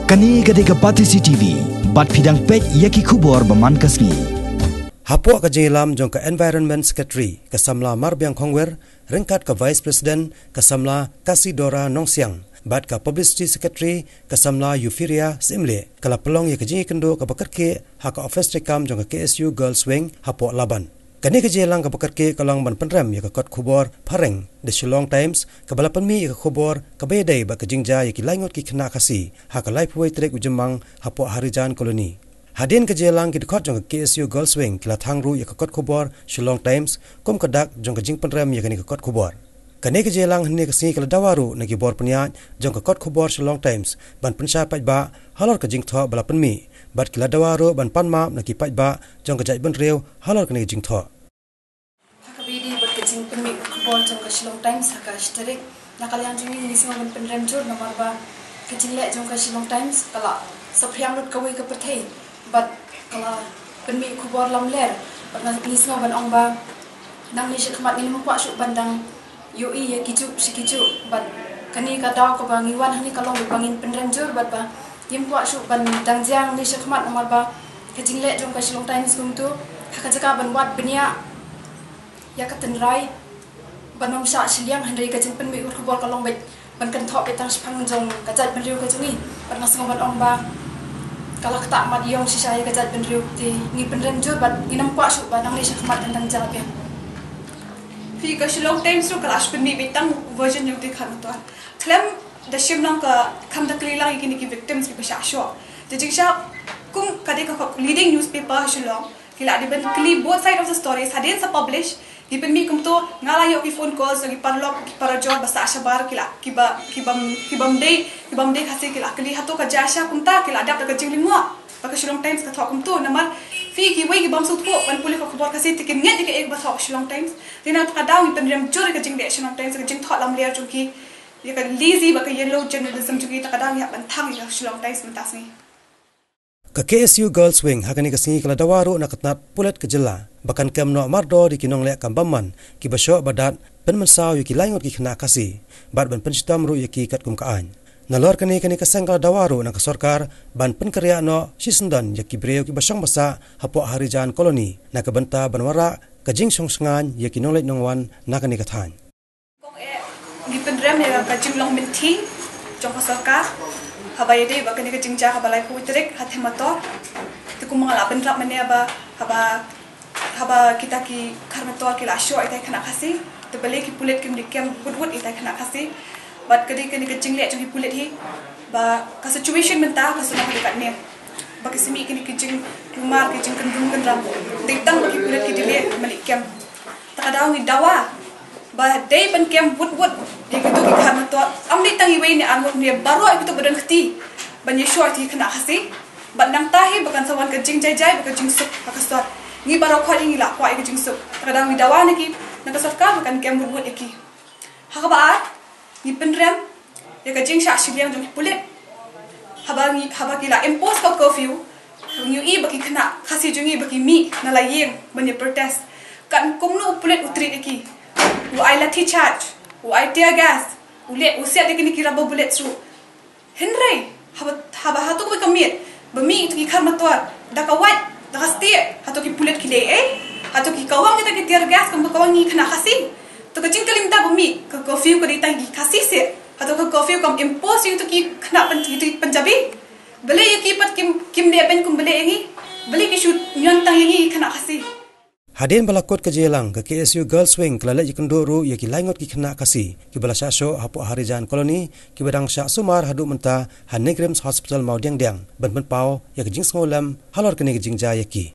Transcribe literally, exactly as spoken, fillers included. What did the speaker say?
Kane ka dei ka Batesi T V, bad phi dang peit ïa ki khubor ba man ka sngi. Hapoh ka jingïalam jong ka Environment Secretary, ka samla Marbiang Khongwer, ryngkat ka Vice President, ka samla Kasidora Nongsiang, bad ka Publicity Secretary, ka samla Euphoria Syiemlieh, ka la pynlong ïa ka jingïakynduh kaba kyrkieh ha ka ophis treikam jong ka K S U Girls Wing hapoh Laban. Kane ka jingïalang kaba kyrkieh ka long ban pynrem ïa ka kot khubor phareng The Shillong Times, kaba la pynmih ïa ka khubor kaba ïadei bad ka jingjia ïa ki laingut ki khynnah Khasi ha ka laiphew wei tarik u Jymmang hapoh Harijan Colony. Hadien ka jingïalang, ki dkhot jong ka K S U Girls Wing ki la thang ruh ïa ka kot khubor Shillong Times kum ka dak jong ka jingpynrem ïa kane ka kot khubor. Kane ka jingïalang hynne ka sngi ka la dawa ruh na ki bor pynïaid jong ka kot khubor Shillong Times ban pynshai paidbah halor ka jingthoh ba la pynmih, bad ki la dawa ruh ban pan map na ki paidbah jong ka jaitbynriew halor kane ka jingthoh. Ha kaba ïadei bad ka jingpynmih khubor jong ka Shillong Times ha ka shi tarik, na ka liang jong ngi, ngi sngew ban pynrem jur namar ba ka jingleh jong ka Shillong Times ka la saphriang lut kawei ka pyrthei bad ka la pynmih khubor lamler. Bad nga, ngi sngew ban ong ba nangne shakhmat ngin ym kwah shuh ban dang ïohi ïa kijuh shi kijuh, bad kane ka daw kaba ngi wan hangne ka long ba ngin pynrem jur, bad ba ngim kwah shuh ban dang jia nangne shakhmat namar ba ka jingleh jong ka Shillong Times kumto, ha ka jaka ban wad bniah ïa ka tynrai ban ym shah shiliang, hynrei ka jingpynmih kot khubor ka long beit ban kynthoh beit tang shaphang jong ka jaitbynriew ka jong ngi. Bad nga sngew ban ong ba ka la ktah mat ïong shisha ïa ka jaitbynriew, te ngi pynrem jur bad ngin ym kwah shuh ba nangne shakhmat kan dang jia biang. Phi, ka Shillong Times ruh ka la shu pynmih beit tang version jong te kham motor. Khlem da shim lang ka, khlem da kylli lang ïa kine ki victims kiba shah shoh. Te jingshisha kum ka dei ka leading newspaper ha Shillong, ki la dei ban kylli both side of the stories. Hadien sa publish, ki pynmih kumto, nga la ïoh ki phone calls na ki paralok, ki parajor ba sah shabar, ki la, kiba, kibym, kibym dei, kibym dei Khasi, ki la kylli hato ka jia sha kumta, ki la dap da ka jinglyngngoh ba ka Shillong Times ka thoh kumto. Namar phi, kiwei kibym sngewthuh ban pule ka khubor Khasi te kin ngeit ïa kaei kaba thoh ka Shillong Times. Te na kata ka daw ngi pynrem jur ïa ka jingleh Shillong Times, ïa ka jingthoh lamler jong ki, ïa ka lazy bad ka yellow journalism jong ki, na kata ka daw ngi hap ban thang ïa ka Shillong Times mynta ka sngi. Ka K S U Girls Wing ha kane ka sngi ka la dawa ruh na ka tnat pulit ka jylla ba kan kem noh mardor ïa ki nongleh kam bymman kiba shoh ba dat, pynmynsaw ïa ki laingut ki khynnah Khasi bad ban pynshitom ruh ïa ki katkum ka aiñ. Nalor kane, kane ka seng ka la dawa ruh na ka sorkar ban pynkynriah noh shisyndon ïa ki briew kiba shong ba sah hapoh Harijan Colony na ka bynta ban wanrah ka jingshongshngaiñ ïa ki nongleit nongwan na kane ka thaiñ. Kong eh, ngi pynrem ïa ka jinglong mynthi jong ka sorkar haba ïadei bad kane ka jingjia haba laiphew tarik ha Them Mator. Te kumba nga la bynrap mynne ba haba, haba kita ki khar motor ki la shoh ïa itai i khynnah Khasi, te balei ki pulit kim dei kem wut wut ïa itai i khynnah Khasi? Bad ka dei kane ka jingleh jong ki pulit hi ba ka situation mynta ka shu long ha ka katne ba ki shu mih kine ki jingkulmar, ki jingkyndrum kyndram. Dei tang ba ki pulit ki dei leh, malik kem. Ta ka daw ngi dawa ba dei ban kem wut wut ïa kito ki khar motor. Ym dei tang iwei ne arngut, ne baroh ïa kito ba don kti ban ïashoh ïa ki khynnah Khasi. Bad nangta hi ba kan sa wan ka jingjai jai bad ka jingsuk ha ka sor. Ngi baroh khoit ngi la kwah ïa ka jingsuk. Ta ka daw ngi dawa na ki, na ka sorkar ba kan kem wut wut ïa ki. Ha kaba ar, ngi pynrem ïa ka jingshah shiliang jong ki pulit haba ngi, haba ki la impose ka curfew. Ngi ïohi ba ki khynnah Khasi jong ngi ba ki mih na la ïing ban ïa protest, kan kumno u pulit u treat ïa ki. U ai lathi charge, u ai tear gas, u leh, u siat ïa kine ki rubber bullets ruh. Hynrei haba, haba hato kawei ka miet ba mih ïa kito ki khar motor da ka wait, da ka stieh, hato ki pulit ki leh ei? Hato ki kawang kita ki tear gas kumba kawang ïa ki khynnah Khasi? To ka jingkylli mynta ba mih, ka curfew ka dei tang ïa ki Khasi seh? Hato ka curfew kam impose ïa kito ki khynnah Pun-, ïa kito ki Punjabi? Balei ïa ki pat kim, kim leh beiñ kum ba leh ïa ngi? Balei ki shu ñion tang ïa ngi ki khynnah Khasi? Hadien ba la kut ka jingïalang, ka K S U Girls Wing ka la leit ïakynduh ruh ïa ki laingut ki khynnah Khasi kiba la shah shoh hapoh Harijan Colony, kiba dang shah sumar haduh mynta ha NEIGRIHMS Hospital Mawdiangdiang ban pynpaw ïa ka jingsngewlem halor kane ka jingjia ïa ki.